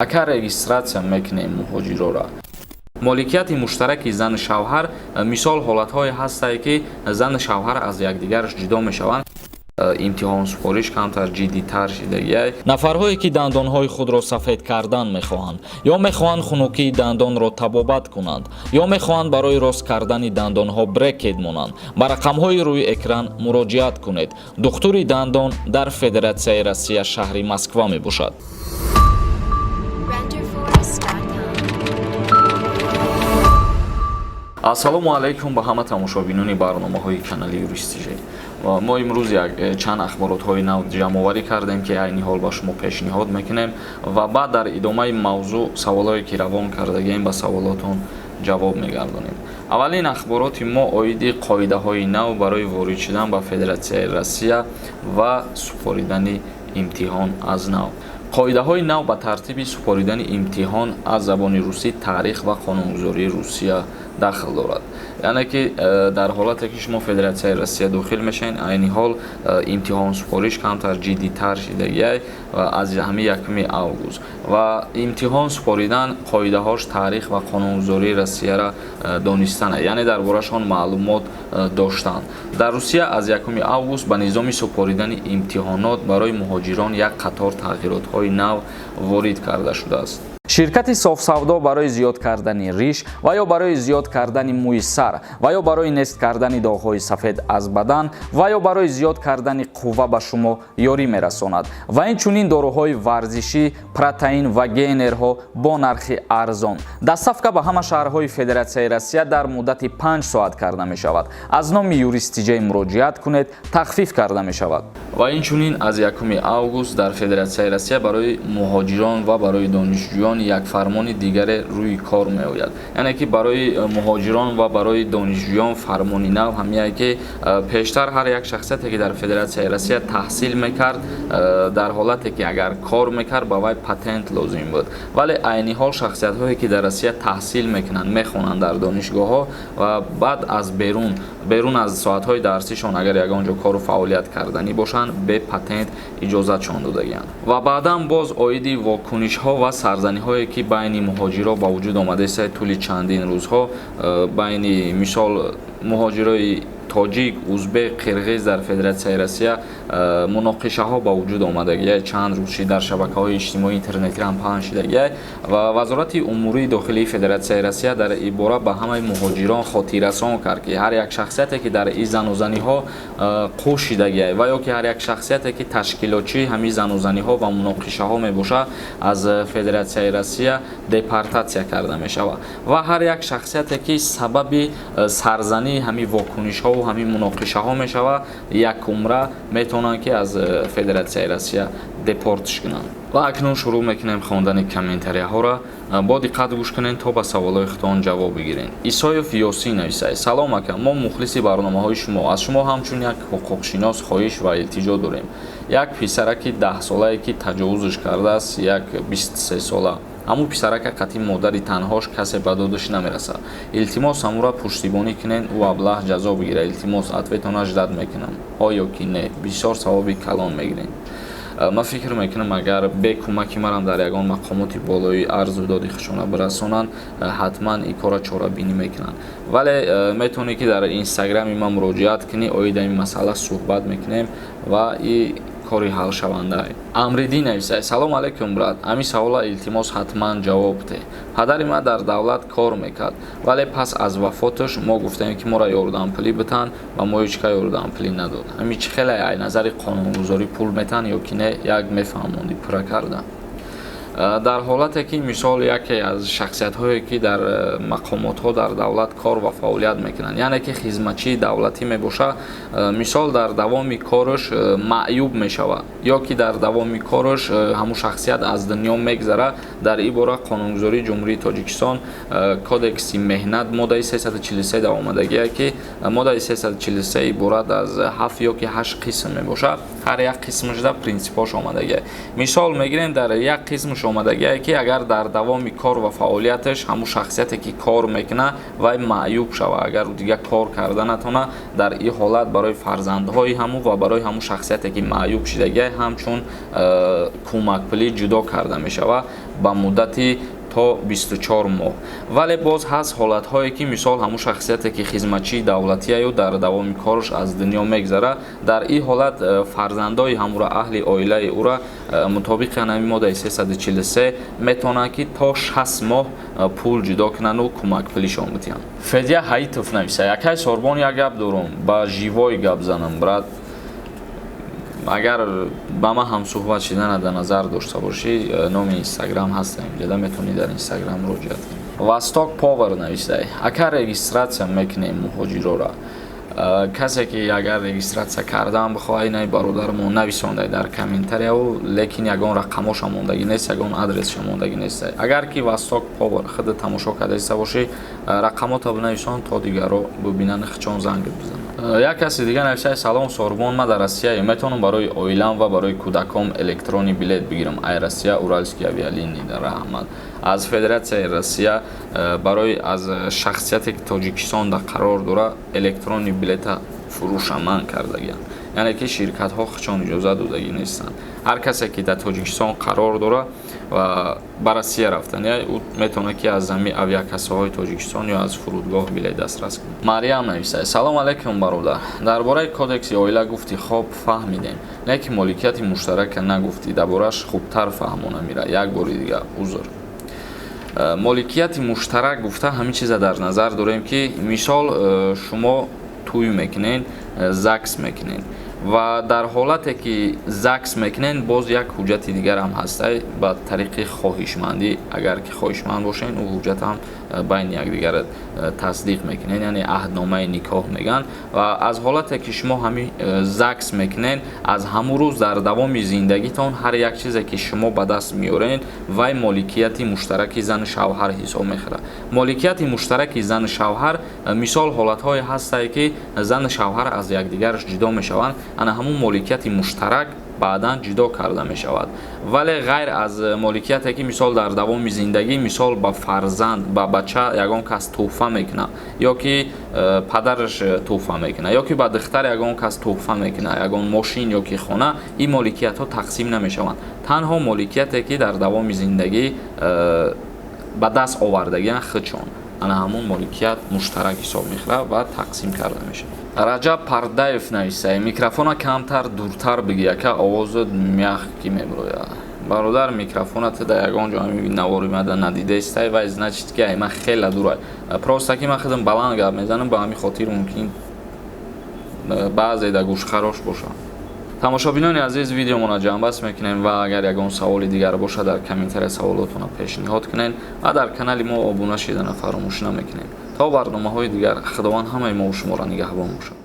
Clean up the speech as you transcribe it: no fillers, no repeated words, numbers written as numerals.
Ака, регистрация мекунем муҳоҷирора. Моликияти муштараки зану шавҳар, мисол, ҳолатҳое ҳастае, ки зану шавҳар аз якдигар ҷудо мешаванд, имтиҳонсупориш камтар ҷиддитар шидагиай. Нафарҳое, ки дандонҳои худро сафед кардан мехоҳанд ё мехоҳанд хунукии дандонро табобат кунанд, ё мехоҳанд барои рост кардани дандонҳо брекет монанд, ба рақамҳои рӯи экран муроҷиат кунед. Духтури дандон дар Федератсияи Россия, шаҳри Москва мебошад. Renderforest.com. Ассалому алайкум ба ҳама тамошобинони барномаҳои канали Юристиже. Мо имрӯз як чанд ахборотҳои нав ҷамъоварӣ кардем, ки айни ҳол ба шумо пешниҳод мекунем, ва баъд дар идомаи мавзӯъ саволҳое, ки равон кардагием, ба саволотон ҷавоб мегардонем. Аввалин ахбороти мо оиди қоидаҳои нав барои ворид шудан ба Федератсияи Россия ва супоридани имтиҳон аз нав. Қоидаҳои нав ба тартиби супоридани имтиҳон аз забони русӣ, таърих ва қонунгузории Русия дахл дорад. Яъне ки дар ҳолате, ки шумо Федератсияи Россия дохил мешавед, айни ҳол имтиҳонсупориш камтар ҷиддитар шидагиай аз ҳамин 1 август ва имтиҳон супоридан қоидаҳош таърих ва қонунгузории Россияра донистан, яъне дар борашон маълумот доштан. Дар Русия аз 1 август ба низоми супоридани имтиҳонот барои муҳоҷирон як қатор тағйиротҳои нав ворид карда шудааст. Ширкати Софсавдо барои зиёд кардани риш ва ё барои зиёд кардани мӯи сар ва ё барои нест кардани доғҳои сафед аз бадан ва ё барои зиёд кардани қувва ба шумо ёрӣ мерасонад ва инчунин доруҳои варзишӣ, протеин ва гейнерҳо бо нархи арзон. Доставка ба ҳама шаҳрҳои Федератсияи Россия дар муддати 5 соат карда мешавад. Аз номи Юристиҷей муроҷиат кунед, тахфиф карда мешавад. Ва инчунин аз 1 август дар Федератсияи Россия барои муҳоҷирон ва барои донишҷӯён як фармони дигаре рӯи кор меояд. Яъне ки барои муҳоҷирон ва барои донишҷӯён фармони нав ҳамияе, ки пештар ҳар як шахсияте, ки дар Федератсияи Россия таҳсил мекард, дар ҳолате ки агар кор мекард, ба вай патент лозим буд. Вале айни ҳол шахсиятҳое, ки дар Россия таҳсил мекунанд, мехонанд дар донишгоҳҳо ва баъд аз берун аз соатҳои дарсишон агар ягон ҷо кору фаъолият карданӣ бошанд, бе патент иҷозатшон додагианд. Ва баъдан боз оиди вокунишҳо ва сарзаниҳое, ки байни муҳоҷиро ба вуҷуд омадааст тӯли чандин рӯзҳо, байни, мисол, муҳоҷирои тоҷик, узбек, қирғиз дар Федератсияи Россия муноқишаҳо ба вуҷуд омадагия, чанд рӯз дар шабакаҳои иҷтимоии интернетӣ ҳам паҳн шидагия. Ва Вазорати умурии дохилии Федератсияи Россия дар ин бора ба ҳамаи муҳоҷирон хотиррасон кард, ки ҳар як шахсияте, ки дар ин занузаниҳо қӯшидагия ва ё ки ҳар як шахсияте, ки ташкилотчии ҳамин занузаниҳо ва муноқишаҳо мебошад, аз Федератсияи Россия депортатсия карда мешавад ва ҳар як шахсияте, ки сабаби сарзании ҳамин вокунишҳову ҳамин муноқишаҳо мешавад, якумра метавонанд, ки аз Федератсияи Россия депортш кунанд. Ва акнун шурӯъ мекунем хондани комментарияҳоро. Бо диққат гӯш кунед, то ба саволҳои худтон ҷавоб бигиред. Исоев Ёсин нависад: «Салом, ака, мо мухлиси барномаҳои шумо. Аз шумо ҳамчун як ҳуқуқшинос хоҳиш ва илтиҷо дорем. Як писараки 10-солае, ки таҷовузш кардааст як 23-сола, ҳамун писарака қатъи модари танҳош касе ба додаш намерасад. Илтимос, ҳамура пуштибонӣ кунед, ӯ аблаҳ ҷазо бигирад. Илтимос, ответона ждать мекунам. Ҳо ё ки не, бисёр савоби калон мегирем.» Ман фикр мекунам, агар бе кӯмаки марам дар ягон мақомоти болоӣ арзу доди худшона бирасонанд, ҳатман ин корра чорабинӣ мекунанд. Вале метавонӣ, ки дар Инстаграми ман муроҷиат кунӣ, оиди ин масъала суҳбат мекунем ва и кори ҳалшавандае. Амриддин нависад: «Салом алайкум, брат, ҳамин савола, илтимос, ҳатман ҷавоб деҳ. Падари ман дар давлат кор мекард, вале пас аз вафоташ мо гуфтем, ки моро ёрдампулӣ битан ва мо ҳеҷ кай ёрдампулӣ надод. Ҳамин чӣ хеле ай назари қонунгузорӣ, пул метан ё ки не? Як мефаҳмондӣ пурра карда.» Дар ҳолате ки, мисол, яке аз шахсиятҳое, ки дар мақомотҳо дар давлат кор ва фаъолият мекунанд, яъне ки хизматчии давлатӣ мебошад, мисол, дар давоми кораш маъюб мешавад ё ки дар давоми кораш ҳамун шахсият аз дунё мегзарад, дар ин бора қонунгузории Ҷумҳурии Тоҷикистон, Кодекси меҳнат, моддаи 343 да омадагие, ки моддаи 343 иборат аз ҳафт ё ки ҳашт қисм мебошад. Ҳар як қисмашда принсипҳош омадагие. Мисол мегирем, дар як қисмаш омадагие, ки агар дар давоми кор ва фаъолияташ ҳамун шахсияте, ки кор мекунад, вай маъюб шавад, агар дигар кор карда натавонад, дар ин ҳолат барои фарзандҳои ҳамун ва барои ҳамун шахсияте, ки маъюб шидагие, ҳамчун кӯмакпулӣ ҷудо карда мешавад. Ба муддати то 24 моҳ. Вале боз ҳаст ҳолатҳое, ки мисол ҳамун шахсияте, ки хизматчии давлатияю дар давоми кораш аз дунё мегзара, дар ин ҳолат фарзандои ҳамура, аҳли оилаи ӯра мутобиқи ҳамин моддаи 343 метавонанд, ки то 60 моҳ пул ҷудо кунанду кӯмакпулишон бидиҳанд. Федя Ҳаитов нависа: «Якай Сорбон, як гап дорум, ба живой гап занам, брат. Агар ба ман ҳамсӯҳбат шидана дар назар дошта бошӣ, номи Инстаграм ҳастам инҷода, метавонӣ дар Инстаграм муроҷиат кунӣ». Восток Повар навистай: «Ака, регистрация мекунем муҳоҷирора?» Касе ки агар регистрация кардан бихоҳад, инаи бародармо нависондай дар комментарияу, лекин ягон рақамоша мондагӣ нест, ягон адресша мондагӣ нест. Агар ки Восток Повар худ тамошо кардаиста бошӣ, рақамота бинависон, то дигарро бибинанд, хичон занг бизананд. Як каси дига нависай: «Салом, Сорбон, ман дар Россияе, метавонам барои оилам ва барои кӯдаком электронный билет бигирам? Ай Россия, Уральский авиалиний, раҳмат». Аз Федератсияи Россия барои аз шахсияте ки Тоҷикистонда қарор дора, электронный билета фурӯша манъ кардагианд, яъне ки ширкатҳо хичон иҷозат додагӣ нестанд. Ҳар касе ки дар Тоҷикистон қарор дора ва ба Россия рафтан, ӯ метавонад, ки аз ҳамин авиакассаҳои Тоҷикистон ё аз фурудгоҳ билет дастрас кунад. Мариям нависад: «Салом алайкум, бародар. Дар бораи кодекси оила гуфтӣ, хоб, фаҳмидем, лекин моликияти муштарака нагуфтӣ, дар борааш хубтар фаҳмона мира як бори дига, узр». Моликияти муштарак гуфта ҳамин чиза дар назар дорем, ки мисол шумо тӯй мекунед, ЗАГС мекунед ва дар ҳолате ки ЗАГС мекунед, боз як ҳуҷҷати дигарам ҳастай ба тариқи хоҳишмандӣ. Агар ки хоҳишманд бошед, ӯ ҳуҷҷатам байни якдигар тасдиқ мекунед, яъне аҳдномаи никоҳ мегӯянд. Ва аз ҳолате ки шумо ҳамин ЗАГС мекунед, аз ҳамун рӯз дар давоми зиндагитон ҳар як чизе ки шумо ба даст меоред, вай моликияти муштараки зану шавҳар ҳисоб мехӯрад. Моликияти муштараки зану шавҳар, мисол, ҳолатҳое ҳастае, ки зану шавҳар аз якдигараш ҷудо мешаванд, ана ҳамун моликияти муштарак баъдан ҷудо карда мешавад. Вале ғайр аз моликияте ки мисол дар давоми зиндагӣ, мисол, ба фарзанд, ба бача ягон кас тӯҳфа мекунад, ё ки падараш тӯҳфа мекунад, ё ки ба духтар ягон кас тӯҳфа мекунад ягон мошин ё ки хона, ин моликиятҳо тақсим намешаванд. Танҳо моликияте ки дар давоми зиндагӣ ба даст овардагиан худшон, ана ҳамун моликият муштарак ҳисоб мехӯрад ва тақсим карда мешавад. Раҷаб Пардаев нависае: «Микрофона камтар дуртар бигӣ, яка, овозат мягкий мебирояд». Бародар, микрофона ту дар ягон ҷо навори мада надидаистай, вай значит ки ай ман хела дурай. Просто ки ман худам баланд гап мезанам, ба ҳамин хотир мумкин баъзе да гӯшхарош бошам. Тамошобинони азиз, видеомонро ҷамъбаст мекунем ва агар ягон саволи дигар бошад, дар комментария саволотонро пешниҳод кунед ва дар канали мо обуна шидана фаромӯш намекунем. То барномаҳои дигар, Худованд ҳамаи мову шуморо нигаҳбон бошад.